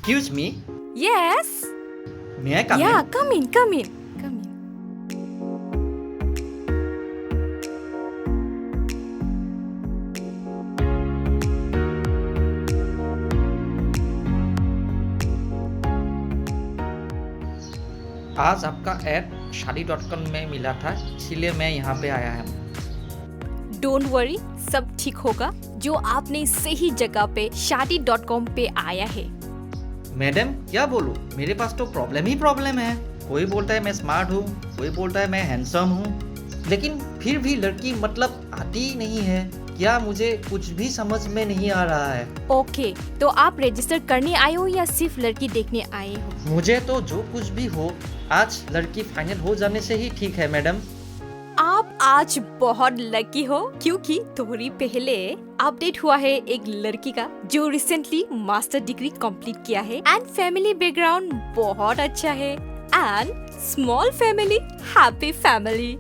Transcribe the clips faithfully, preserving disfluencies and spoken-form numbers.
Excuse me. Yes. May I come in? Yeah, come in, come in, come in. आज आपका ऐड शादी dot com में मिला था, इसीलिए मैं यहाँ पे आया हूँ। Don't worry, सब ठीक होगा। जो आपने सही जगह पे शादी डॉट कॉम पे आया है। मैडम, क्या बोलूं, मेरे पास तो प्रॉब्लम ही प्रॉब्लम है। कोई बोलता है मैं स्मार्ट हूँ, कोई बोलता है मैं हैंडसम हूँ, लेकिन फिर भी लड़की मतलब आती ही नहीं है। क्या, मुझे कुछ भी समझ में नहीं आ रहा है। ओके, तो आप रजिस्टर करने आए हो या सिर्फ लड़की देखने आए हो? मुझे तो जो कुछ भी हो, आज लड़की फाइनल हो जाने से ही ठीक है मैडम। आप आज बहुत लकी हो, क्योंकि थोड़ी पहले अपडेट हुआ है एक लड़की का, जो रिसेंटली मास्टर डिग्री कंप्लीट किया है and family background बहुत अच्छा है and small family, happy family।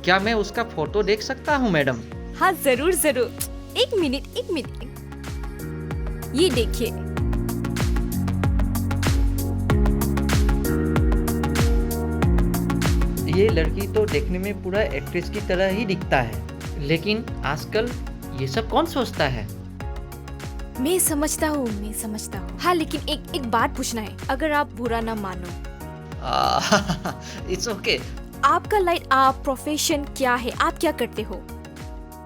क्या मैं उसका फोटो देख सकता हूँ मैडम? हाँ, जरूर, जरूर। एक मिनट, एक मिनट, ये देखिए। ये लड़की तो देखने में पूरा एक्ट्रेस की तरह ही दिखता है, लेकिन आजकल ये सब कौन सोचता है? मैं समझता हूँ, मैं समझता हूँ। हाँ, लेकिन एक, एक बात पूछना है, अगर आप बुरा ना मानो। आ, it's okay। आपका लाइफ, आ, प्रोफेशन क्या है? आप क्या करते हो?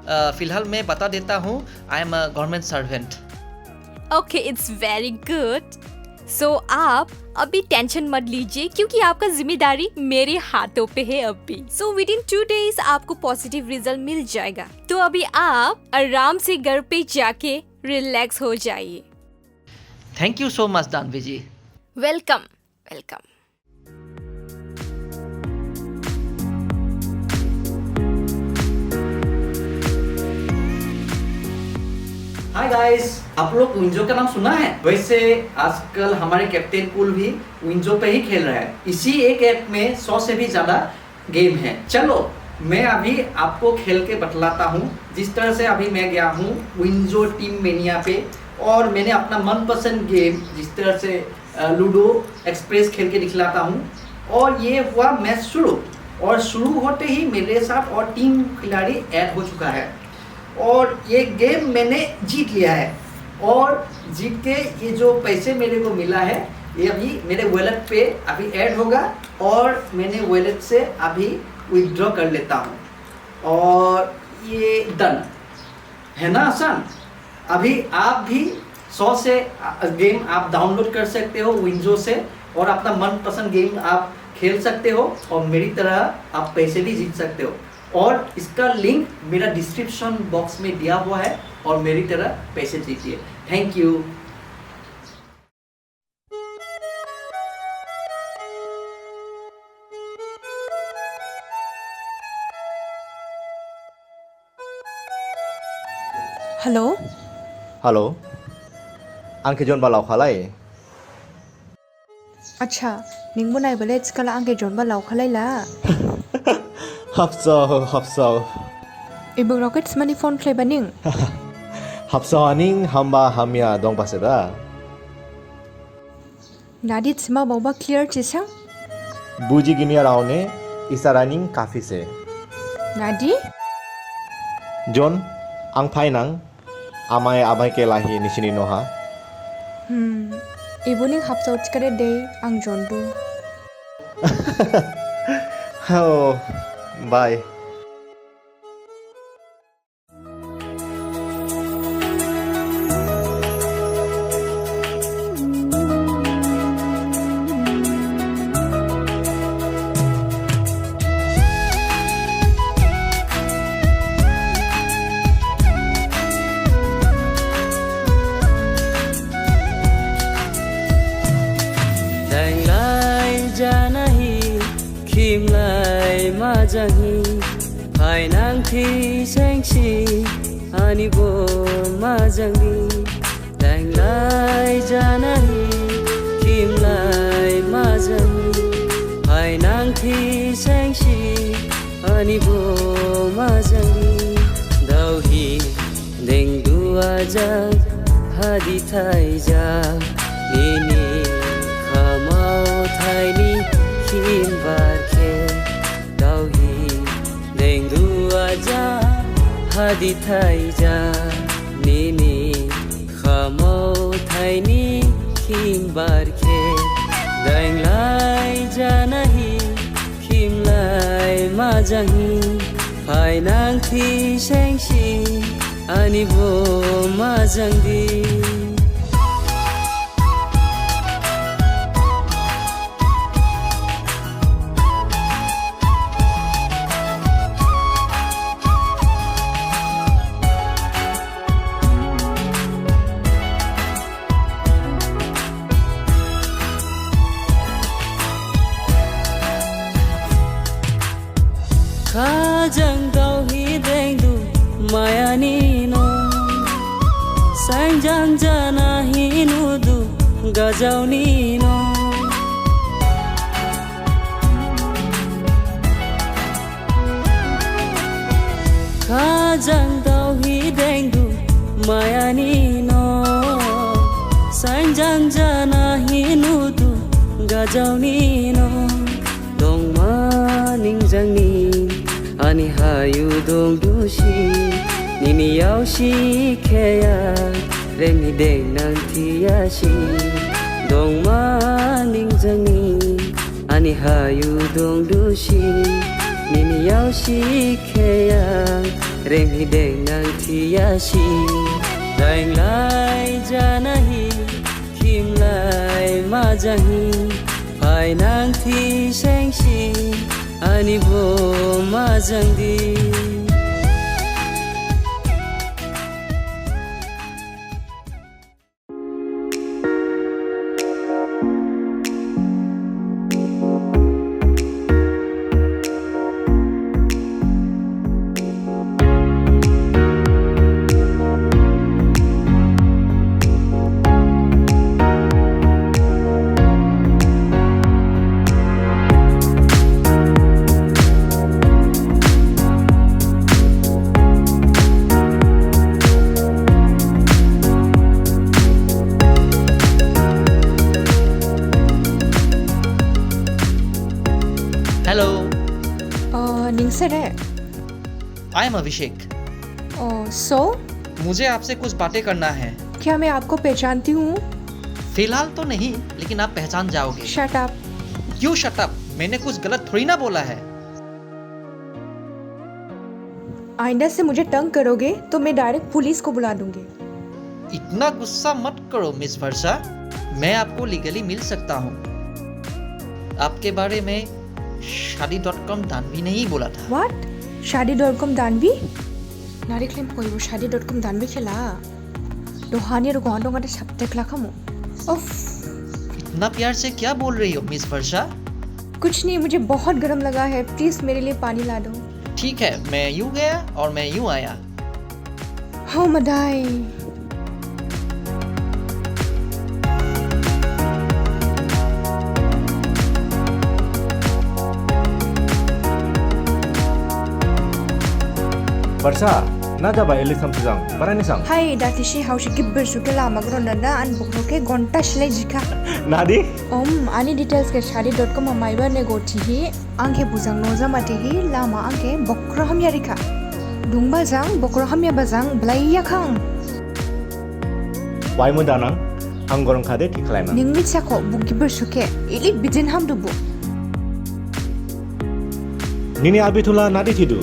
आ, फिलहाल मैं बता देता हूँ, I am a government servant। Okay, it's very good। So, आप अभी टेंशन मत लीजिए, क्योंकि आपका जिम्मेदारी मेरे हाथों पे है अभी। So, within two days आपको पॉजिटिव रिजल्ट मिल जाएगा। तो अभी आप आराम से घर पे जाके रिलैक्स हो जाइए। Thank you so much, Danvi ji. Welcome, welcome. Hi guys, आप लोग विंजो का नाम सुना है? वैसे आजकल हमारे कैप्टन कूल भी विंजो पे ही खेल रहा है। इसी एक ऐप में सौ से भी ज्यादा गेम है। चलो, मैं अभी आपको खेल के बतलाता हूँ। जिस तरह से अभी मैं गया हूँ विंजो टीम मैनिया पे और मैंने अपना मनपसंद गेम, जिस तरह से, अ, लूडो एक्सप्रेस खेल के दिखलाता हूँ। और ये हुआ मैच शुरू, और शुरू होते ही मेरे साथ और टीम खिलाड़ी ऐड हो चुका है। और ये गेम मैंने जीत लिया है। और जीत के ये जो पैसे मेरे को मिला है, ये अभी मेरे वॉलेट पे अभी ऐड होगा और मैंने वॉलेट से अभी विथड्रॉ कर लेता हूँ। और ये डन। है ना आसान? अभी आप भी सौ से, अ, गेम आप डाउनलोड कर सकते हो विंजो से और अपना मनपसंद गेम आप खेल सकते हो और मेरी तरह आप पैसे भी जीत सकते हो। और इसका लिंक मेरा डिस्क्रिप्शन बॉक्स में दिया हुआ है और मेरी तरह पैसे जीतिए। Thank you. Hello? Hello. Ang khe jonba laokhalai. Acha, ning bo naibalai thikhala ang khe jonba laokhalai la. Hapsao, hapsao. Ebo rocket smani phone khlaiba ning. Hapsao ning hamba hamya dongba se da. Nadi thima baoba clear chisang? Buji gimiyarao ne isara ning kafi se. Nadi? Jon, ang phainang, amai abai khe lahi nisini noha. Hmm, ibu ning hapsao thikhade dei, ang jondu. Oh, bye. Danglai janahi, khimlai majahi, phainang thi sengsi, ani bo majangdi. Danglai janahi, khimlai majahi, phainang thi sengsi, ani bo majangdi. Dauhi dengdu aja, hadi thaija, Nini khamao thaini khimbar khe daohi dengdu aja hadi thaija. Nini khamao thaini khimbar khe dainglai janahi khimlai majanghi phainang thi sengsi ani bo majangdi. Khajang daohi dengdu mayani no, sainjang janahi nudu gajaoni no. Khajang daohi dengdu mayani no, sainjang janahi nudu gajaoni no. Dongma ning jang ning ani hayu dongdusi, nini yaosi kheya renghi dengnang thiyasi. Dongma ning jang ning ani hayu dongdusi, nini yaosi kheya renghi dengnang thiyasi. Dainglai janahi khimlai majanghi phainang thi sengsi ani bo majangdi. Hello. Uh, ningsere? I am Abhishek. Oh, so? मुझे आपसे कुछ बातें करना है। क्या मैं आपको पहचानती हूँ? फिलहाल तो नहीं, लेकिन आप पहचान जाओगे। Shut up. क्यों shut up? मैंने कुछ गलत थोड़ी ना बोला है। आइंदा से मुझे तंग करोगे तो मैं डायरेक्ट पुलिस को बुला दूंगी। इतना गुस्सा मत करो मिस वर्षा, मैं आपको लीगली मिल सकता हूँ। आपके बारे में शादी डॉट कॉम दानवी ने ही बोला था। What? शादी डॉट कॉम दानवी? Nadi khlem koi bo शादी डॉट कॉम दानवी khe la. Dohani aro gohan dong ada sabtek la khamu. Uff. इतना प्यार से क्या बोल रही हो मिस वर्षा? कुछ नहीं, मुझे बहुत गर्म लगा है, प्लीज मेरे लिए पानी ला दो। ठीक है, मैं यूं गया और मैं यूं आया। How madai. Barsa, na jaba eli samsujang, barani sang. Hai, dati si hausi gibir suke lama gro nanda an bukro ke gonta silai jikha. Nadi? Om, ani details ke shadi dot com amaiba ne go thihi. Ang khe bujang noja mate hi lama ang khe bokro hamya rikha. Dungba jang bokro hamyaba jang blaiya khang. Waimu danang, ang gorong khade thikhlainang. Ning mitsakho, bu gibir sukhe, ili bijin hamdu bu. Nini abithu la nadi thidu?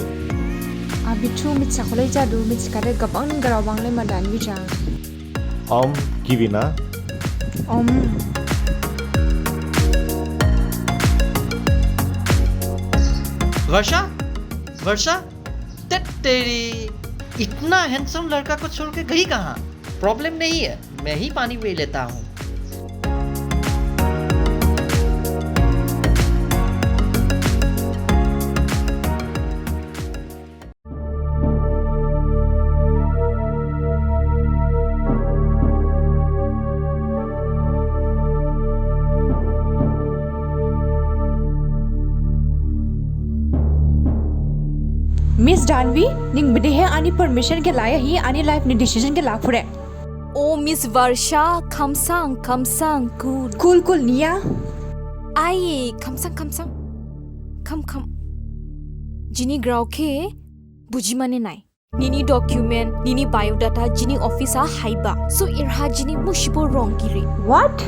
Abithu mitsakho lai jadu, mitsikade gabang garao bang lai madan bijang. Om, gibina. Om. वर्षा, वर्षा, तेरी, इतना हैंडसम लड़का को छोड़ के गई कहाँ? प्रॉब्लम नहीं है, मैं ही पानी पी लेता हूँ। Miss Danvi, ning bedehe ani permission khe laya hi ani life ni decision khe laphure. Oh, Miss Varsha, khamsang, khamsang, cool. Cool, cool, niya. Ai, khamsang, khamsang. Kham, kham. Jini grao khe bujimane nai. Nini document, nini biodata, jini office ha haiba. So eraha jini musibo wrong giri. What?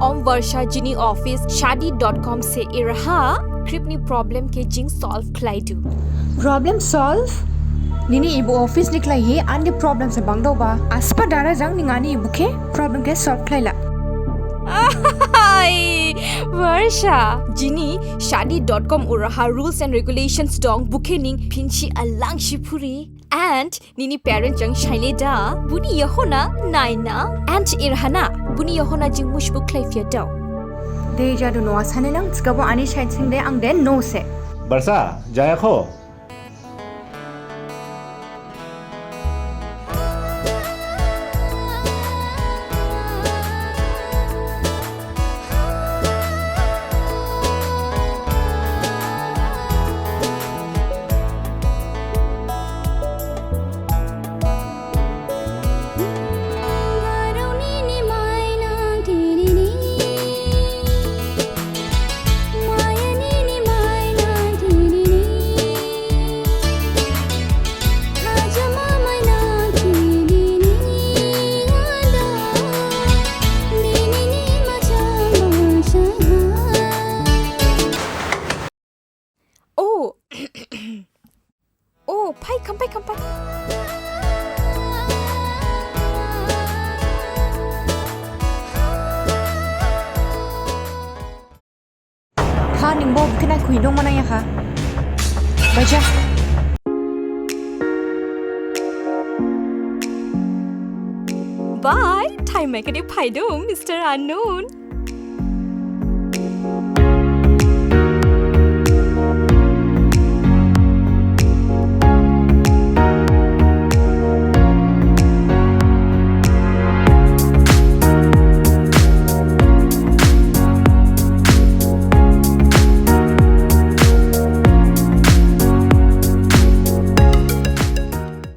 Om Varsha, jini office shaadi dot com se eraha khrip ni problem khe jing solve khlaidu. Problem solve? Nini ebo office ni khlaihi ani problem se bangdaoba. Asba dara jang ning ani ebo khe problem khe solve khlaila. Ai, Varsha, jini shaadi dot com eraha rules and regulations dong, bo khe ning phinsi alangsi phuri. And nini parent jang sainlai da, boni yaohon ha naina, and eraha na, boni yaohon ha jing musibo khlaiphiya dao. De jadu noa sane nang, thikhabo ani side sing de ang de no se. Varsha, jayakho. Oh. Oh, phai, kham phai, kham phai. Ha, ning bo kena khui dong mana ya ha? Baja. Bye, time mai kade phai dong, Mister Unknown.